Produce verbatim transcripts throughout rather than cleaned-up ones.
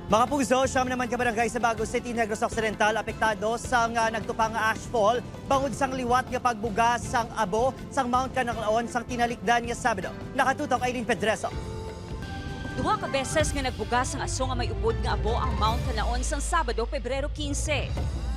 Mga puso, siyam naman ka barangay sa Bago City, Negros Occidental, apektado sang, ah, nagtupang nga ashfall bangod sang liwat nga pagbuga sang abo sang Mount Canalaon sang tinalikdan nga Sabado. Nakatutok, Aileen Pedreso. Duha ka beses nga nagbuga sang aso nga may ubod nga abo ang Mount Canalaon sang Sabado, Pebrero quince.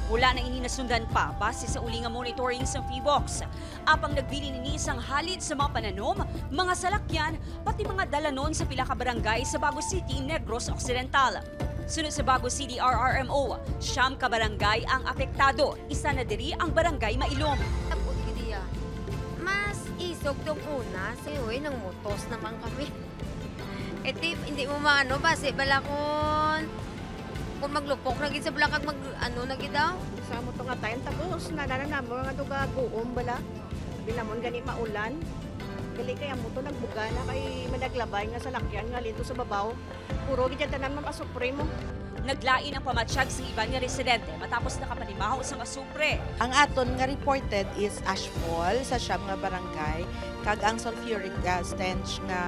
Wala na ini nasundan pa, base sa uli nga monitoring sang PHIVOLCS. Apang nagbilin ini sang halid sa mga pananom, mga salakyan, pati mga dalanon sa pila ka barangay sa Bago City, Negros Occidental. Sunod sa Bago City R R M O, siyam ka barangay ang apektado, isa na diri ang Barangay Mailom. Abot gid iya. Mas isog tong una. Uy, nangmutos naman kami. Eh, di, hindi mo maano, basi bala kung, kung maglupok na gid sa bala kag mag, ano na gid daw. Sa amo to nga time, tapos nadala namo nga duga guom bala. Di namon gani maulan. Gali kay amo to nagbuga na kay managlabay nga salakyan nga linto sa babaw. Puro gid yan tanan, ma'am, asupre mo. Naglain ang pamatyag sa iban nga residente matapos nakapanimaho sang asupre. Ang aton nga reported is ashfall sa siyam nga barangay, kag ang sulfuric, ah, stench nga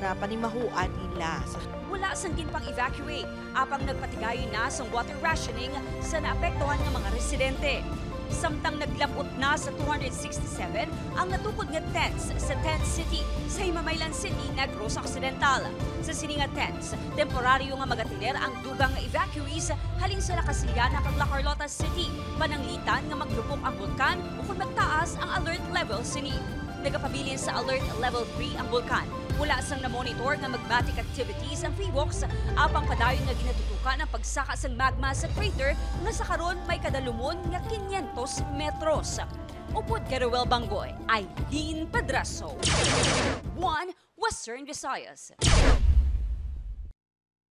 napanimahuan nila. Wala sang ginpang-evacuate, apang nagpatigayon na sang water rationing sa naapektuhan nga mga residente. Samtang naglab-ot na sa two hundred sixty-seven ang natukod nga tents sa Tent City sa Himamaylan City, Negros Occidental. Sa sini nga tents, temporaryo nga magatiner ang dugang nga evacuees halin sa La Castellana kag La Carlota City, pananglitan nga maglupok ang bulkan ukon magtaas ang alert level sini. Nagapabilin sa Alert Level three ang bulkan. Wala sang na-monitor nga magmatic activities ang PHIVOLCS, apang padayon nga ginatutukan ang pagsaka sang magma sa crater nga sa karon may kadalumon nga quinientos metros. Upod kay Roel Banggoy, Aileen Pedraso, One Western Visayas.